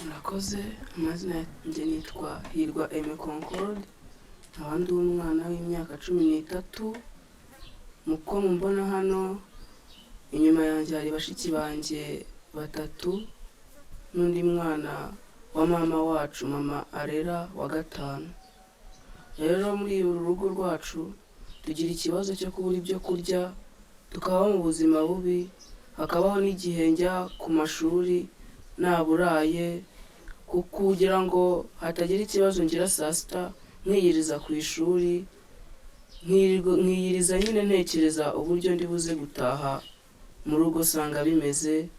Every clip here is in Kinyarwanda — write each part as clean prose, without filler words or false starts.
Murakoze. Amazina yanjye nitwa Hirwa Aime Concorde, nkaba ndi umwana w'imyaka 13. Muko mumbona hano inyuma yanjye hari bashiki banjye batatu n'undi mwana wa mama wacu, mama arera wa gatanu. Rero muri uru rugo rwacu tugira ikibazo cyo kubura ibyo kurya, tukabaho mu buzima bubi. Hakabaho n'igihe njya ku mashuri naburaye kugira ngo hatagira ikibazo ngira saa sita, nkiyiriza ku ishuri, nkiyiriza nyine ntekereza uburyo ndi buze gutaha mu rugo usanga bimeze,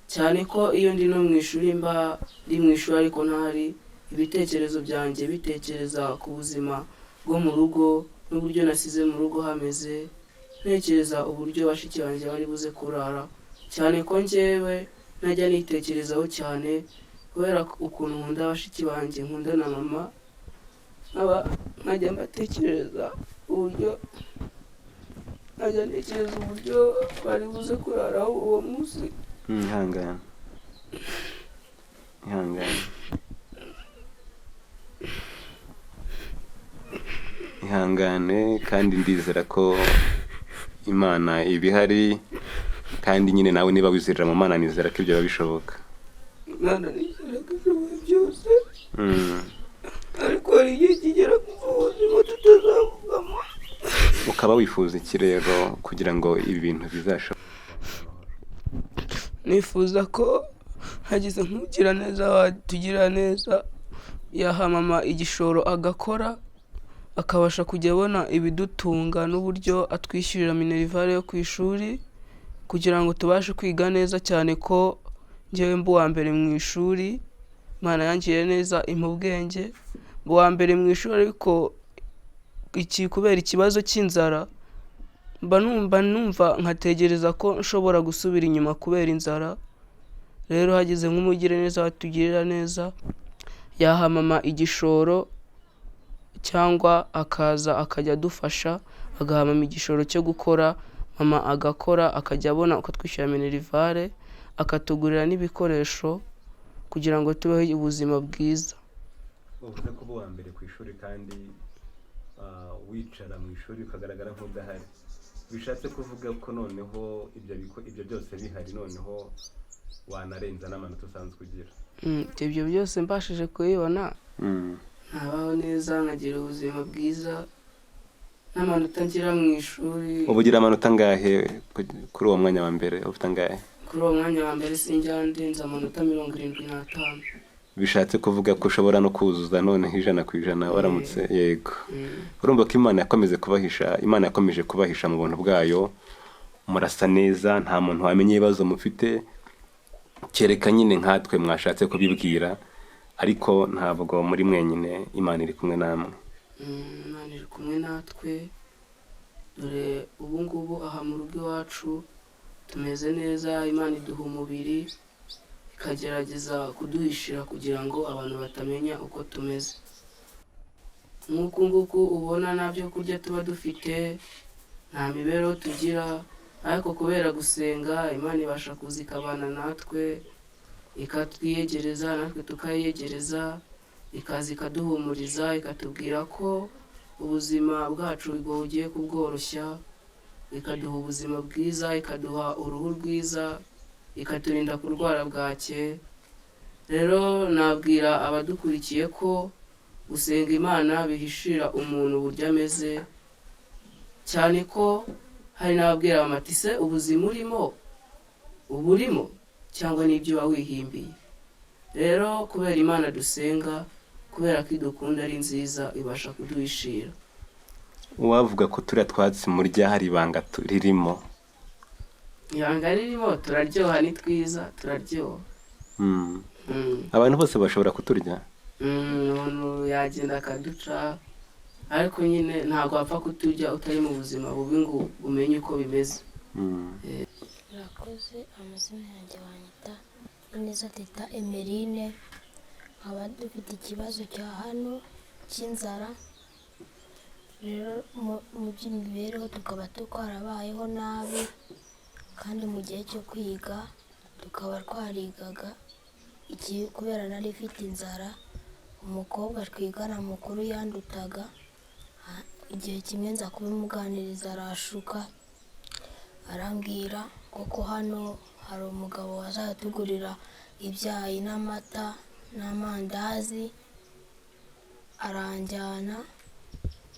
cyane ko iyo ndi no mu ishuri mba ndi mu ishuri ariko ntahari, ibitekerezo byanjye bitekereza ku buzima bwo mu rugo n'uburyo nasize mu rugo hameze, ntekereza uburyo bashiki banjye bari buze kurara, cyane ko njyewe ntajya nitekerezaho cyane kubera ukuntu nkunda bashiki banjye, nkunda na mama, nkaba nkajya mbatekereza uburyo, nkajya ntekereza uburyo bari buze kuraraho uwo munsi. Ihangane, ihangane, ihangane. Kandi ndizera ko Imana iba ihari, kandi nyine nawe niba wizerera mu Mana, nizera ko ibyo biba bishoboka. Imana nizera ko ishoboye byose, ariko hari igihe kigera ku buzima tutazavugamo. Ukaba wifuza iki rero kugira ngo ibi bintu bizashoboke? Nifuza ko hagize nk'ugira neza watugirira neza, yaha mama igishoro agakora, akabasha kujya abona ibidutunga n'uburyo atwishyurira minerivare yo ku ishuri kugira ngo tubashe kwiga neza, cyane ko njyewe mba uwa mbere mu ishuri. Imana yangiriye neza impa ubwenge, mba uwa mbere mu ishuri, ariko iki kubera ikibazo cy'inzara mba numva nkategereza ko nshobora gusubira inyuma kubera inzara. Rero hagize nk'umugiraneza watugirira neza, yaha mama igishoro cyangwa akaza akajya adufasha, agaha mama igishoro cyo gukora, mama agakora akajya abona uko twishyura minerivare, akatugurira n'ibikoresho kugira ngo tubeho ubuzima bwiza. Uvuze ko uba uwa mbere ku ishuri kandi wicara mu ishuri ukagaragara nk'udahari, bishatse kuvuga ko noneho ibyo byose bihari, noneho wanarenza n'amanota usanzwe ugira? Ibyo byose mbashije kubibona, nkabaho neza, nkagira ubuzima bwiza n'amanota ngira mu ishuri. Uba ugira amanota angahe kuri uwo mwanya wa mbere? Ufite angahe? Kuri uwo mwanya wa mbere sinjya ndenza amanota 75. Bishatse kuvuga ko ushobora no kuzuza noneho 100% waramutse, yego. Urumva ko Imana yakomeje kubahisha, Imana yakomeje kubahisha mu buntu bwayo. Murasa neza, nta muntu wamenya ibibazo mufite, kereka nyine nkatwe mwashatse kubibwira, ariko ntabwo muri mwenyine, Imana iri kumwe namwe. Imana iri kumwe natwe. Dore ubu ngubu aha mu rugo iwacu tumeze neza. Imana iduha umubiri, ikagerageza kuduhishira kugira ngo abantu batamenya uko tumeze. Nk'uku nguku ubona nta byo kurya tuba dufite, nta mibereho tugira, ariko kubera gusenga Imana ibasha kuza ikabana natwe, ikatwiyegereza natwe tukayiyegereza, ikaza ikaduhumuriza, ikatubwira ko ubuzima bwacu bugiye kubworoshya, ikaduha ubuzima bwiza, ikaduha uruhu rwiza, ikaturinda kurwara bwake. Rero nabwira abadukurikiye ko gusenga Imana bihishira umuntu uburyo ameze, cyane ko hari n'ababwira bati: "Se ubuzima urimo uba urimo cyangwa n'ibyo uba wihimbiye?" Rero kubera Imana dusenga, kubera ko idukunda ari nziza, ibasha kuduhishira. Uwavuga ko turiya twatsi murya hari ibanga ririmo? Ibanga ririmo, turaryoha, ni twiza, turaryoha. Abantu bose bashobora kuturya? Umuntu yagenda akaduca, ariko nyine ntabwo wapfa kuturya utari mu buzima bubi ngo umenye uko bimeze. Murakoze. Amazina yanjye banyita Ineza Teta Emeline, nkaba dufite ikibazo cya hano cy'inzara. Rero mu by'imibereho tukaba twarabayeho nabi, kandi mu gihe cyo kwiga tukaba twarigaga. Kubera nari mfite inzara, umukobwa twigana mukuru yandutaga, igihe kimwe nza kubimuganiriza arashuka, arambwira koko hano hari umugabo wazatugurira ibyayi n'amata n'amandazi, aranjyana.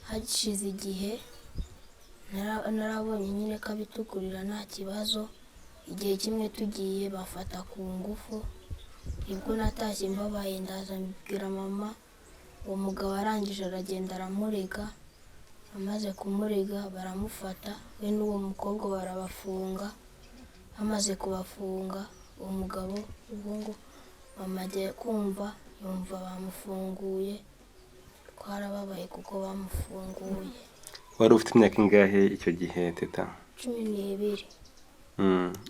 Hashize igihe narabonye nyine ko abitugurira nta kibazo. Igihe kimwe tugiye bafata ku ngufu, nibwo natashye mbabaye, ndaza mbibwira mama. Uwo mugabo arangije aragenda aramurega, amaze kumurega baramufata, we n'uwo mukobwa barabafunga. Bamaze kubafunga, uwo mugabo ubwo ngo mama agiye kumva yumva bamufunguye. Twarababaye kuko bamufunguye. Wari ufite imyaka ingahe icyo gihe, Teta? 12.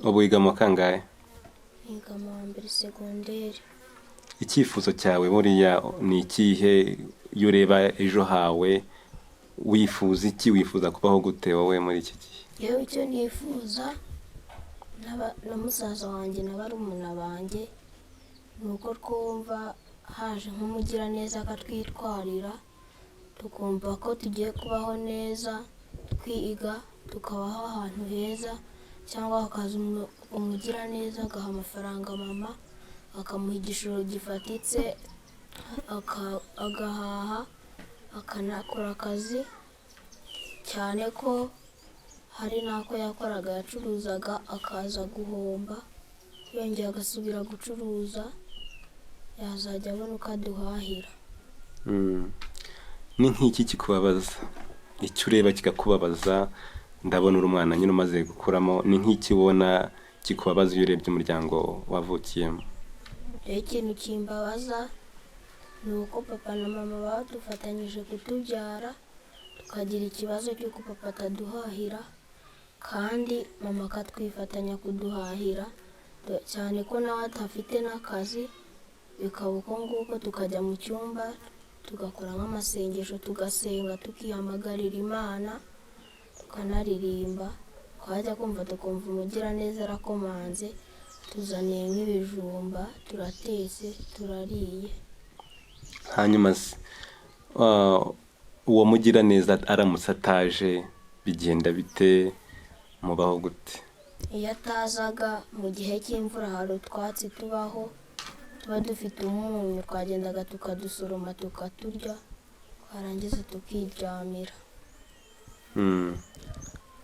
Ubu wiga mu wa kangahe? Niga mu wa mbere segonderi. Icyifuzo cyawe buriya ni ikihe? Iyo ureba ejo hawe wifuza iki? Wifuza kubaho gute wowe muri iki gihe? Yewe, icyo nifuza na musaza wanjye na barumuna banjye ni uko twumva haje nk'umugiraneza akatwitwarira, tukumva ko tugiye kubaho neza, twiga, tukabaho ahantu heza, cyangwa hakaza umugiraneza agaha amafaranga mama, akamuha igishoro gifatitse, agahaha, akanakora akazi, cyane ko hari n'ako yakoraga yacuruzaga akaza guhomba, yongeye agasubira gucuruza, yazajya abona uko aduhahira. Ni nk'iki kikubabaza, icyo ureba kikakubabaza? Ndabona uri umwana nyine umaze gukuramo, ni nk'iki ubona kikubabaza iyo urebye umuryango wavukiyemo? Rero ikintu kimbabaza ni uko papa na mama badufatanyije kutubyara, tukagira ikibazo cy'uko papa ataduhahira kandi mama akatwifatanya kuduhahira, cyane ko nawe adafite n'akazi, bikaba uko nguko, tukajya mu cyumba tugakora nk'amasengesho, tugasenga, tukihamagarira Imana, tukanaririmba, twajya kumva tukumva umugiraneza arakomanze, tuzaniye nk'ibijumba, turatetse, turariye. Hanyuma se uwo mugiraneza aramutse ataje bigenda bite? Mubaho gute? Iyo atazaga, mu gihe cy'imvura hari utwatsi tubaho tuba dufite umunyu, twagendaga tukadusoroma tukaturya, twarangiza tukiryamira.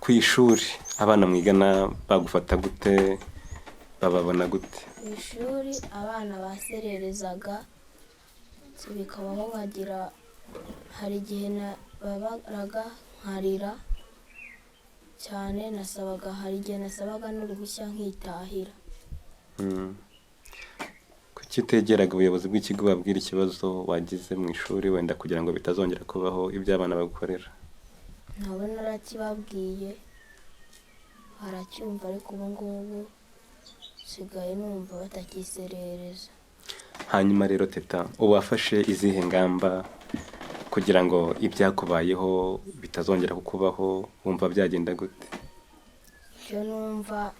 Ku ishuri abana mwigana bagufata gute? Bababona gute? Ku ishuri abana basererezaga, bikabaho nkagira, hari igihe babaraga nkarira cyane, nasabaga, hari igihe nasabaga n'uruhushya nkitahira. Kuki utegeraga ubuyobozi bw'ikigo babwira ikibazo wagize mu ishuri, wenda kugira ngo bitazongera kubaho ibyo abana bagukorera? Nabo narakibabwiye baracyumva, ariko ubu ngubu nsigaye numva batakiserereza. Hanyuma rero Teta, ubu wafashe izihe ngamba kugira ngo ibyakubayeho bitazongera kukubaho? Wumva byagenda gute? Icyo numva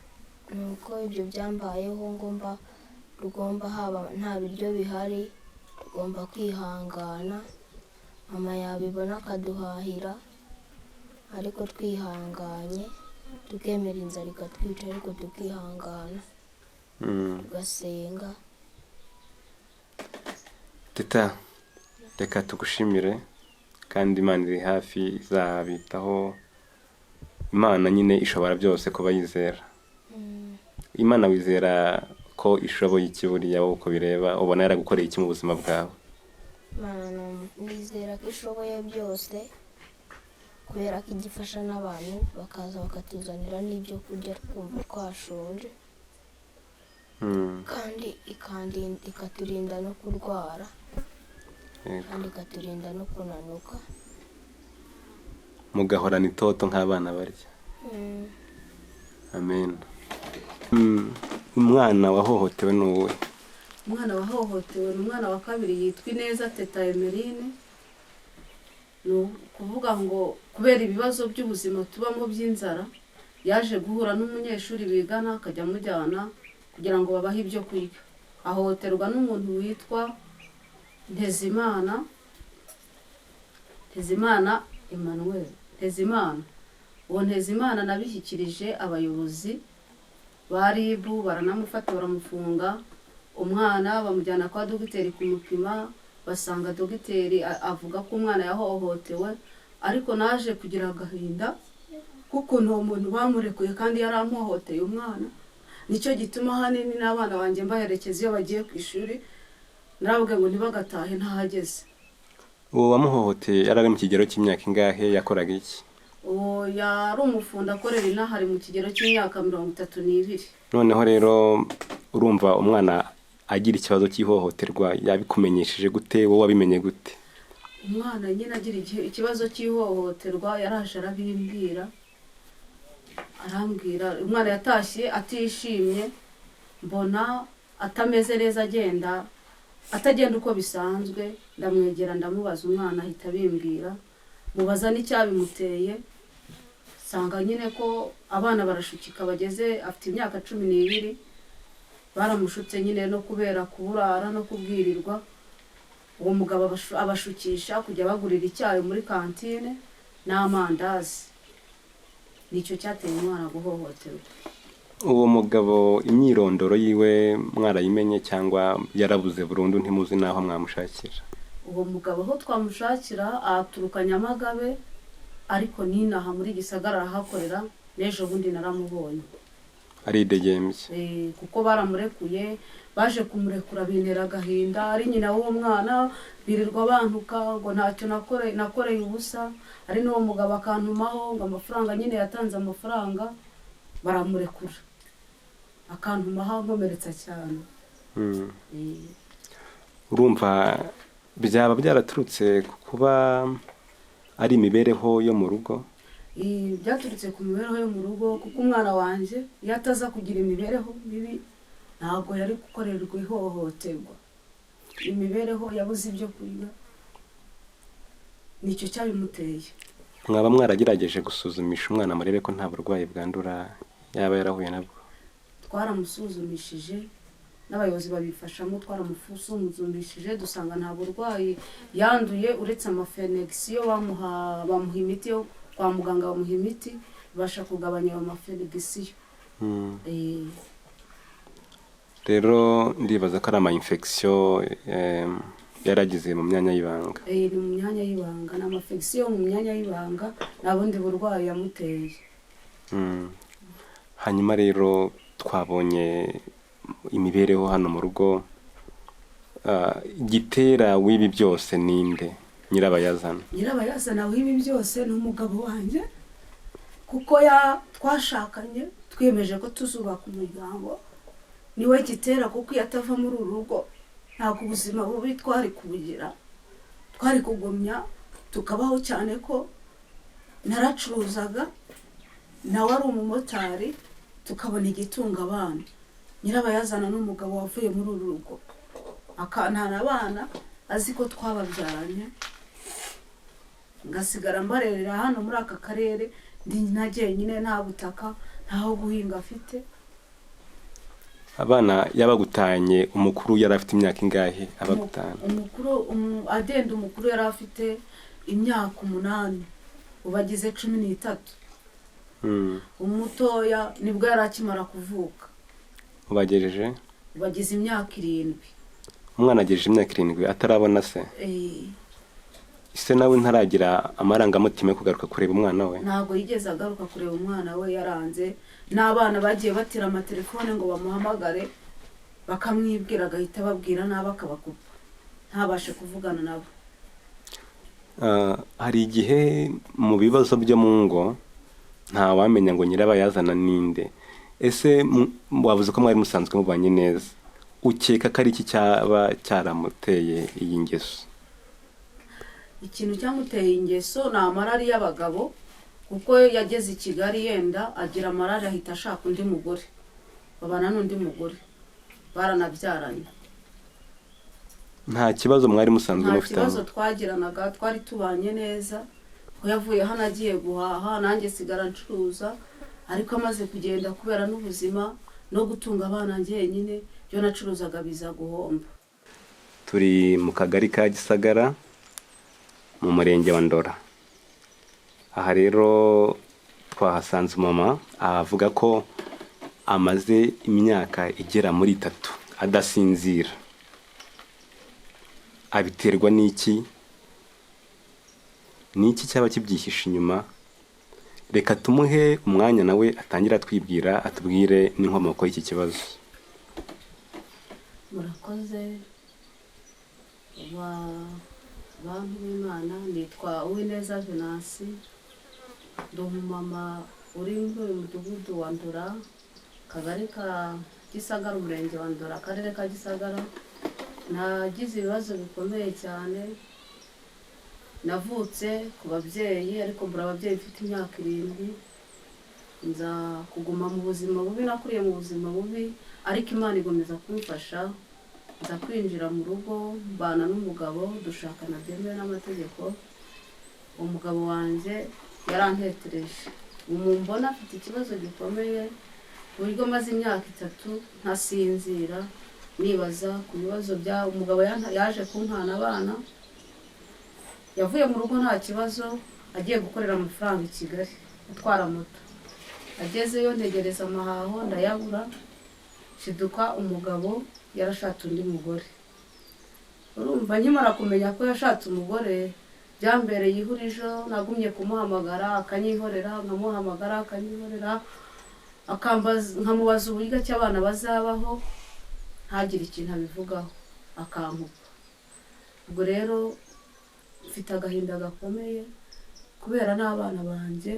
ni uko ibyo byambayeho ngomba, tugomba, haba nta biryo bihari, tugomba kwihangana, mama yabibona akaduhahira, ariko twihanganye, tukemera inzara ikatwica, ariko tukihangana, tugasenga. Teta, reka tugushimire, kandi Imana iri hafi, izabitaho. Imana nyine ishobora byose kuba yizera. Imana wizera ko ishoboye iki? Buriya wowe uko bireba ubona yaragukoreye iki mu buzima bwawe? Imana nizera ko ishoboye byose, kubera ko ijya ifasha n'abantu bakaza bakatuzanira n'ibyo kurya twumva twashonje, kandi ikaturinda no kurwara, kandi ikaturinda no kunanuka. Mugahorana itoto nk'abana barya. Amen. Umwana wahohotewe ni uwuhe? Umwana wahohotewe ni umwana wa kabiri, yitwa Ineza Teta Emeline. Ni ukuvuga ngo kubera ibibazo by'ubuzima tubamo by'inzara, yaje guhura n'umunyeshuri bigana, akajya amujyana kugira ngo babahe ibyo kurya. Ahohoterwa n'umuntu witwa Ntezimana, Ntezimana Emmanuel Ntezimana. Uwo Ntezimana nabishyikirije abayobozi ba RIB, baranamufata baramufunga. Umwana bamujyana kwa dogiteri kumupima, basanga dogiteri avuga ko umwana yahohotewe. Ariko naje kugira agahinda k'ukuntu uwo muntu bamurekuye kandi yaramuhohoteye umwana. Nicyo gituma ahanini n'abana banjye mbaherekeza iyo bagiye ku ishuri, narababwiye ngo ntibagatahe ntahageze. Uwo wamuhohoteye yari ari mu kigero cy'imyaka ingahe? Yakoraga iki? Uwo yari umufundi, akorera inaha, ari mu kigero cy'imyaka 32. Noneho rero urumva umwana agira ikibazo cy'ihohoterwa, yabikumenyesheje gute? Wowe wabimenye gute? Umwana nyine agira ikibazo cy'ihohoterwa yaraje arabimbwira, arambwira. Umwana yatashye atishimye, mbona atameze neza, agenda atagenda uko bisanzwe. Ndamwegera ndamubaza, umwana ahita abimbwira. Mubaza n'icyabimuteye, nsanga nyine ko abana barashukika, bageze afite imyaka 12, baramushutse nyine no kubera kuburara no kubwirirwa. Uwo mugabo abashukisha kujya bagurira icyayi muri kantine n'amandazi. Nicyo cyateye umwana guhohoterwa. Uwo mugabo imyirondoro yiwe mwarayimenye cyangwa yarabuze burundu, ntimuzi n'aho mwamushakira? Uwo mugabo aho twamushakira, aturuka Nyamagabe, ariko n'inaha muri Gisagara arahakorera, n'ejo bundi naramubonye. Aridegembye? Kuko baramurekuye, baje kumurekura bintera agahinda. Ari nyina w'uwo mwana birirwa bantuka ngo ntacyo nakoreye ubusa, ari n'uwo mugabo akantumaho ngo amafaranga nyine yatanze amafaranga baramurekura, akantumaho ankomeretsa cyane. Urumva byaba byaraturutse ku kuba ari imibereho yo mu rugo? Byaturutse ku mibereho yo mu rugo, kuko umwana wanjye iyo ataza kugira imibereho mibi ntabwo yari gukorerwa ihohoterwa. Imibereho, yabuze ibyo kurya, nicyo cyabimuteye. Mwaba mwaragerageje gusuzumisha umwana murebe ko nta burwayi bwandura yaba yarahuye nabwo? Twaramusuzumishije, n'abayobozi babifashamo. Twaramusuzumishije dusanga nta burwayi yanduye uretse amafenegisiyo bamuha, bamuha imiti yo kwa muganga, bamuha imiti ibasha kugabanya ayo mafenegisiyo. Rero ndibaza ko ari ama infection yaragize mu myanya y'ibanga. Ni mu myanya y'ibanga, ni amafegisiyo mu myanya y'ibanga, nta bundi burwayi yamuteye. Hanyuma rero twabonye imibereho hano mu rugo. Gitera w'ibi byose ninde, nyirabayazana? Nyirabayazana w'ibi byose ni umugabo wanjye, kuko ya twashakanye twiyemeje ko tuzubaka umuryango. Niwe gitera, kuko iyo atava muri uru rugo ntabwo ubuzima bubi twari kubugira, twari kugumya tukabaho, cyane ko naracuruzaga, nawe ari umumotari, tukabona igitunga abana. Nyirabayazana n'umugabo wavuye muri uru rugo akantana abana azi ko twababyaranye, ngasigara mbarerera hano muri aka karere ndi na jyenyine, nta butaka, ntaho guhinga afite. Abana yabagutanye, umukuru yari afite imyaka ingahe abagutana? Umukuru agenda, umukuru yari afite imyaka 8, ubu agize 13. Umutoya nibwo yari akimara kuvuka. Ubagejeje? Ubu agize imyaka 7. Umwana agejeje imyaka 7 atarabona se? Ise nawe ntaragira amarangamutima yo kugaruka kureba umwana we? Ntabwo yigeze agaruka kureba umwana we, yaranze. N'abana bagiye batira amatelefone ngo bamuhamagare, bakamwibwira, agahita ababwira nabi, akabakupa, ntabashe kuvugana nabo. Hari igihe mu bibazo byo mu ngo ntawamenya ngo nyirabayazana ninde. Ese wavuze ko mwari musanzwe mubanye neza, ukeka ko ari iki cyaba cyaramuteye iyi ngeso? Ikintu cyamuteye ingeso ni amarari y'abagabo, kuko yageze i Kigali yenda agira amarari, ahita ashaka undi mugore, babana n'undi mugore, baranabyaranye. Nta kibazo mwari musanzwe Nta mufitanye? kibazo twagiranaga, twari tubanye neza. Ko yavuye hano agiye guhaha, nanjye sigara ncuruza, ariko amaze kugenda kubera n'ubuzima no gutunga abana njyenyine. Ibyo nacuruzaga biza guhomba. Turi mu kagari ka Gisagara mu murenge wa Ndora. Aha rero twahasanze umumama avuga ko amaze imyaka igera muri 3 adasinzira. Abiterwa n'iki? N'iki cyaba kibyihishe inyuma? Reka tumuhe umwanya nawe atangira atwibwira, atubwire n'inkomoko y'iki kibazo. Murakoze bantu b'Imana. Nitwa Uwineza Venansi, ndi umumama uri muri uyu mudugudu wa Ndora, akagari ka Gisagara, umurenge wa Ndora, akarere ka Gisagara. Nagize ibibazo bikomeye cyane. Navutse ku babyeyi, ariko mbura ababyeyi mfite imyaka 7. Nza kuguma mu buzima bubi, nakuriye mu buzima bubi, ariko Imana igomeza kumfasha. Nza kwinjira mu rugo, mbana n'umugabo, dushakana byemewe n'amategeko. Umugabo wanjye yarantetereje, ubu mbona afite ikibazo gikomeye ku buryo maze imyaka 3 ntasinzira, nibaza ku bibazo bya umugabo. Yaje kuntana abana, yavuye mu rugo nta kibazo, agiye gukorera amafaranga i Kigali gutwara moto. Agezeyo ntegereza amahaho ndayabura, shiduka umugabo yarashatse undi mugore. Urumva, nkimara kumenya ko yashatse umugore byambereye ihurijo. Nagumye kumuhamagara akanyihorera, nkamuhamagara akanyihorera, nkamubaza uburyo ki abana bazabaho, ntagire ikintu abivugaho, akampupa. Ubwo rero mfite agahinda gakomeye kubera n'abana banjye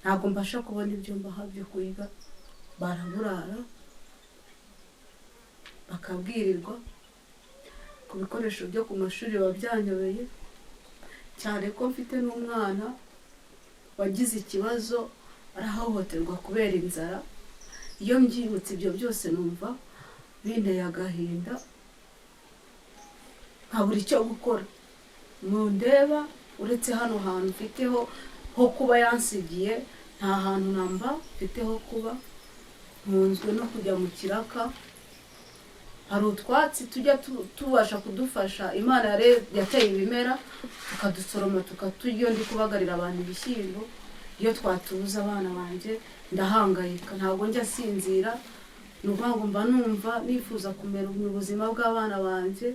ntabwo mbasha kubona ibyo mbaha byo kurya, baraburara bakabwirirwa. Ku bikoresho byo ku mashuri biba byanyobeye, cyane ko mfite n'umwana wagize ikibazo arahohoterwa kubera inzara. Iyo mbyibutse ibyo byose numva binteye agahinda, nkabura icyo gukora. Mundeba, uretse hano hantu mfiteho ho kuba yansigiye, nta hantu namba mfite ho kuba. Ntunzwe no kujya mu kiraka. Hari utwatsi tujya tubasha kudufasha, Imana yateye ibimera, tukadusoroma tukaturya. Iyo ndi kubagarira abantu ibishyimbo, iyo twatubuze abana banjye ndahangayika, ntabwo njya sinzira. Ni ukuvuga ngo mba numva nifuza kumera mu buzima bw'abana banjye.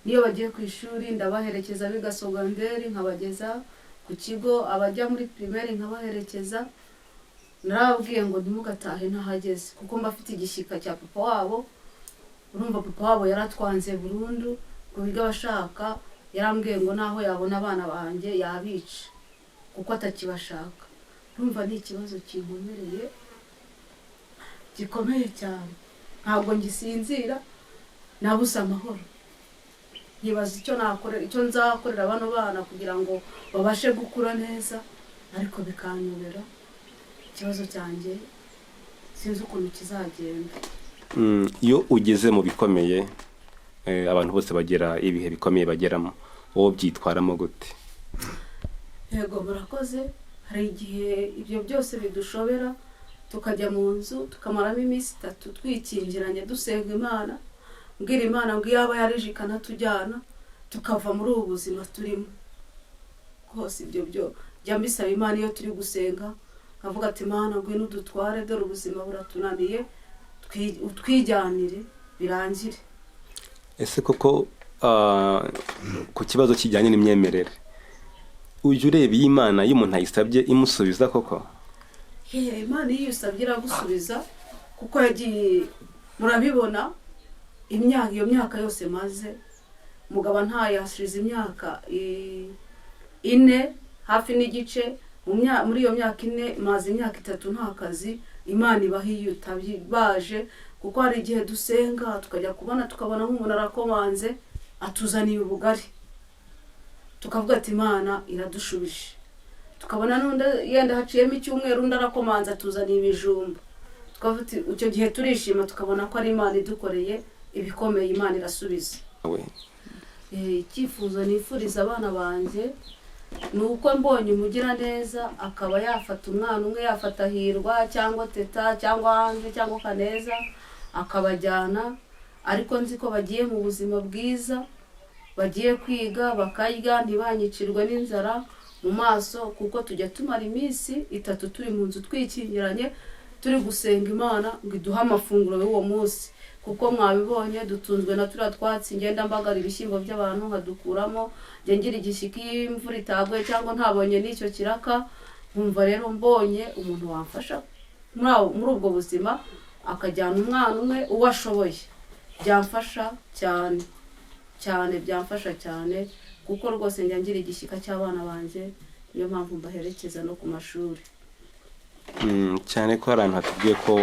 Niyo bagiye ku ishuri ndabaherekeza, biga sogonderi nkabageza ku kigo, abajya muri pirimeri nkabaherekeza. Narababwiye ngo ntimugatahe ntahageze, kuko mba afite igishyika cya papa wabo. Urumva, papa wabo yaratwanze burundu, ku buryo abashaka yarambwiye ngo naho yabona abana banjye yabica kuko atakibashaka. Urumva ni ikibazo kinkomereye gikomeye cyane, ntabwo ngisinzira, nabuze amahoro. Nkibaza icyo nakorera, icyo nzakorera bano bana kugira ngo babashe gukura neza, ariko bikanyobera. Ikibazo cyanjye sinzi ukuntu kizagenda. Iyo ugeze mu bikomeye, abantu bose bagira ibihe bikomeye bageramo, wowe byitwaramo gute? Yego, murakoze. Hari igihe ibyo byose bidushobera, tukajya mu nzu tukamaramo iminsi 3 twikingiranye, dusenga Imana, mbwira Imana ngo iyaba yarije ikanatujyana tukava muri ubu buzima turimo rwose. Ibyo byo jya mbisaba Imana iyo turi gusenga, nkavuga ati: "Imana, ngwino udutware, dore ubuzima buratunaniye, utwijyanire birangire." Ese koko ku kibazo kijyanye n'imyemerere, ujya ureba iyi Imana iyo umuntu ayisabye imusubiza koko? Ye, Imana iyo usabye iragusubiza, kuko yagiye, murabibona, imyaka iyo myaka yose maze mugabo ntayo, hashize imyaka 4 hafi n'igice. Muri iyo myaka 4 maze imyaka 3 nta kazi. Imana ibaha iyo utabaje, kuko hari igihe dusenga tukajya kubona tukabona nk'umuntu arakomanze atuzaniye ubugari, tukavuga ati: "Imana iradushubije." Tukabona n'undi yenda haciyemo icyumweru, undi arakomanze atuzaniye ibijumba, tukavuga ati icyo gihe turishima, tukabona ko ari Imana idukoreye ibikomeye. Imana irasubiza. We. Icyifuzo nifuriza abana banjye ni uko mbonye umugiraneza akaba yafata umwana umwe, yafata Hirwa cyangwa Teta cyangwa Hanze cyangwa Kaneza, akabajyana. Ariko nzi ko bagiye mu buzima bwiza, bagiye kwiga bakarya, ntibanyicirwe n'inzara mu maso, kuko tujya tumara iminsi 3 turi mu nzu twikingiranye, turi gusenga Imana ngo iduhe amafunguro y'uwo munsi. Kuko mwabibonye dutunzwe na turiya twatsi, ngenda mbagara ibishyimbo by'abantu nkadukuramo, njya ngira igishyika iyo imvura itaguye cyangwa ntabonye n'icyo kiraka. Nkumva rero mbonye umuntu wamfasha muri ubwo buzima, akajyana umwana umwe uwo ashoboye, byamfasha cyane cyane, byamfasha cyane, kuko rwose njya ngira igishyika cy'abana banjye, niyo mpamvu mbaherekeza no ku mashuri. Cyane ko hari ahantu hatubwiye ko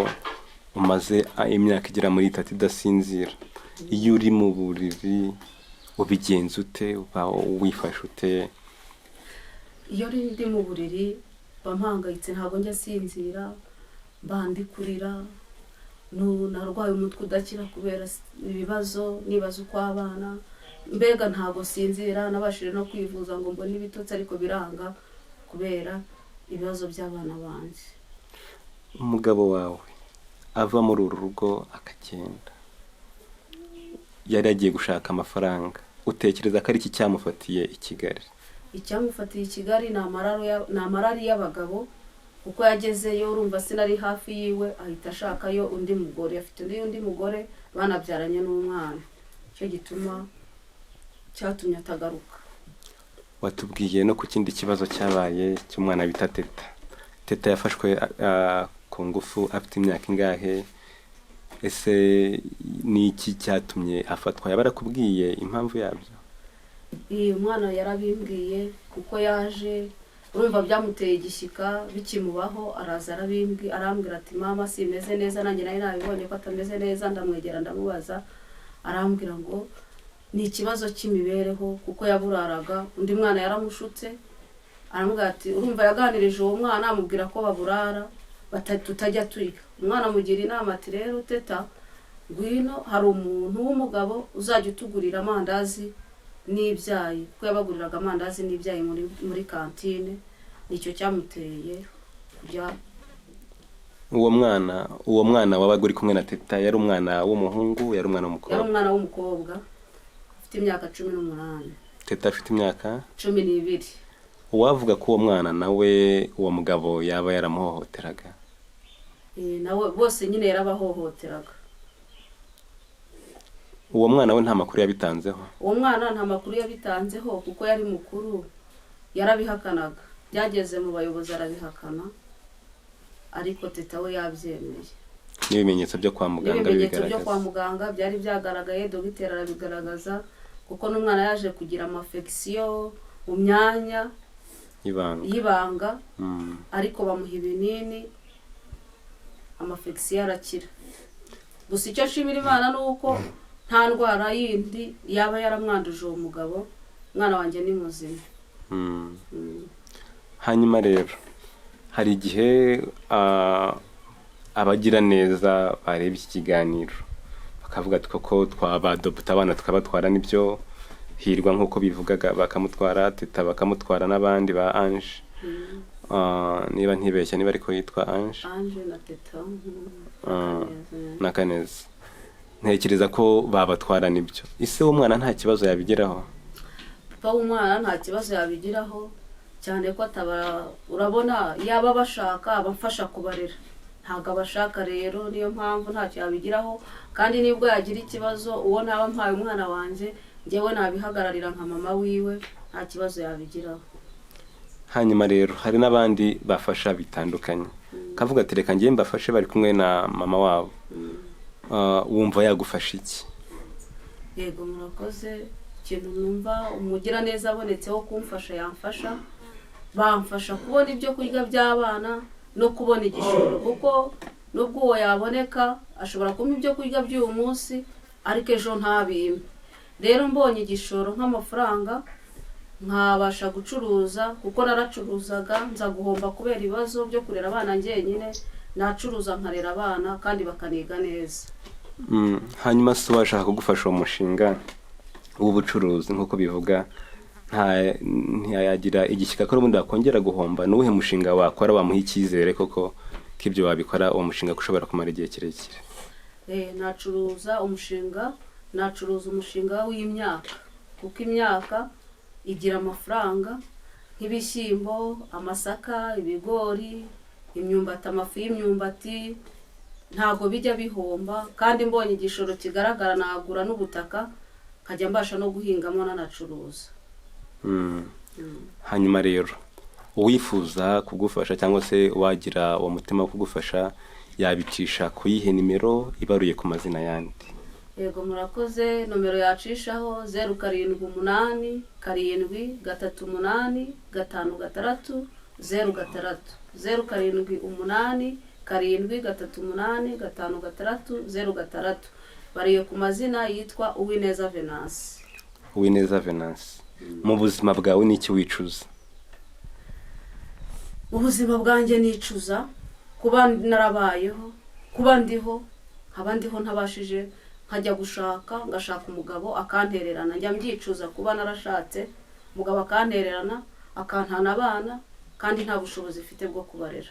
umaze imyaka igera muri 3 udasinzira. Iyo uri mu buriri ubigenza ute? Uba wifashe ute? Iyo ndi mu buriri mba mpangayitse, ntabwo njya nsinzira, mba ndi kurira. Narwaye umutwe udakira kubera ibibazo, nibaza uko abana, mbega ntabwo sinzira. Nabashije no kwivuza ngo mbone ibitotsi, ariko biranga kubera ibibazo by'abana banjye. Umugabo wawe ava muri uru rugo akagenda, yari yagiye gushaka amafaranga. Utekereza ko ari iki cyamufatiye i Kigali? Icyamufatiye i Kigali ni amarari y'abagabo, kuko yagezeyo, urumva sinari hafi yiwe, ahita ashakayo undi mugore. Afite undi mugore banabyaranye n'umwana, icyo gituma cyatumye atagaruka. Watubwiye no ku kindi kibazo cyabaye cy'umwana bita Teta. Teta yafashwe ku ngufu afite imyaka ingahe? Ese ni iki cyatumye afatwa? Yaba yarakubwiye impamvu yabyo? Iyi mwana yarabimbwiye, kuko yaje, urumva byamuteye igishyika bikimubaho, araza arambwira ati: "Mama, simeze neza." Nanjye nari nabibonye ko atameze neza, ndamwegera ndamubaza, arambwira ngo ni ikibazo cy'imibereho, kuko yaburaraga. Undi mwana yaramushutse, aramubwira ati, urumva yaganirije uwo mwana amubwira ko baburara, tutajya turya. Umwana amugira inama ati: "Rero Teta, ngwino, hari umuntu w'umugabo uzajya utugurira amandazi n'ibyayi," kuko yabaguriraga amandazi n'ibyayi muri kantine. Nicyo cyamuteye kujya. Uwo mwana wabaga uri kumwe na Teta yari umwana w'umuhungu, yari umwana Yari w'umukobwa? umwana w'umukobwa ufite imyaka 18. Teta afite imyaka? 12. Uwavuga ko uwo mwana nawe uwo mugabo yaba yaramuhohoteraga? Nawe bose nyine yarabahohoteraga. Uwo mwana we nta makuru yabitanzeho? Uwo mwana nta makuru yabitanzeho, kuko yari mukuru, yarabihakanaga. Byageze mu bayobozi arabihakana, ariko Teta we yabyemeye. N'ibimenyetso byo kwa muganga N'ibimenyetso byo kwa bibigaragaza? muganga byari byagaragaye, dogiteri arabigaragaza, kuko n'umwana yaje kugira amafegisiyo mu myanya y'ibanga. Y'ibanga. Ariko bamuha ibinini, amafegisiyo arakira. Gusa icyo nshimira Imana ni uko nta ndwara yindi yaba yaramwanduje uwo mugabo. Umwana wanjye ni muzima. Hanyuma rero hari igihe abagira neza bareba iki kiganiro bakavuga ati: "Koko twabadopta abana tukabatwara." Nibyo, Hirwa nk'uko bivugaga bakamutwara, Teta bakamutwara, n'abandi ba Ange. Niba ntibeshya, niba ariko yitwa Ange. Ange na Teta. Kaneza. Na Kaneza, ntekereza ko babatwara. Nibyo, ise w'umwana nta kibazo yabigeraho? Papa w'umwana nta kibazo yabigiraho, cyane ko ataba, urabona yaba abashaka abamfasha kubarera, ntabwo abashaka. Rero niyo mpamvu ntacyo yabigiraho, kandi nibwo yagira ikibazo, uwo ntaba mpaye umwana wanjye, njyewe nabihagararira nka mama wiwe, nta kibazo yabigiraho. Hanyuma rero hari n'abandi bafasha bitandukanye, kavuga ati: "Reka njye mbafashe bari kumwe na mama wabo." Wumva yagufasha iki? Yego, murakoze. Ikintu numva umugiraneza abonetseho kumfasha yamfasha, bamfasha kubona ibyo kurya by'abana no kubona igishoro, kuko nubwo uwo yaboneka ashobora kumpa ibyo kurya by'uyu munsi, ariko ejo ntabimpe. Rero mbonye igishoro nk'amafaranga nkabasha gucuruza, kuko naracuruzaga nza guhomba kubera ibibazo byo kurera abana njyenyine. Nacuruza nkarera abana kandi bakaniga neza. Hanyuma se washaka kugufasha uwo mushinga w'ubucuruzi nk'uko bivuga, nta ntiyagira igishyika ko n'ubundi wakongera guhomba? Ni uwuhe mushinga wakora wamuha icyizere koko ko ibyo wabikora, uwo mushinga ko ushobora kumara igihe kirekire? Nacuruza umushinga, nacuruza umushinga w'imyaka, kuko imyaka igira amafaranga nk'ibishyimbo, amasaka, ibigori, imyumbati, amafu y'imyumbati, ntabwo bijya bihomba. Kandi mbonye igishoro kigaragara nagura n'ubutaka nkajya mbasha no guhingamo nanacuruza. Hanyuma rero uwifuza kugufasha cyangwa se wagira uwo mutima wo kugufasha yabicisha ku yihe nimero ibaruye ku mazina yandi? Yego, murakoze. Nomero yacishaho 0787385606, 0787385606, bariye ku mazina yitwa Uwineza Venance. Uwineza Venance, mu buzima bwawe n'iki wicuza? Mu buzima bwanjye nicuza kuba narabayeho, kuba ndiho, nkaba ndiho ntabashije nkajya gushaka, ngashaka umugabo akantererana. Njya mbyicuza kuba narashatse umugabo akantererana, akantana abana kandi nta bushobozi mfite bwo kubarera.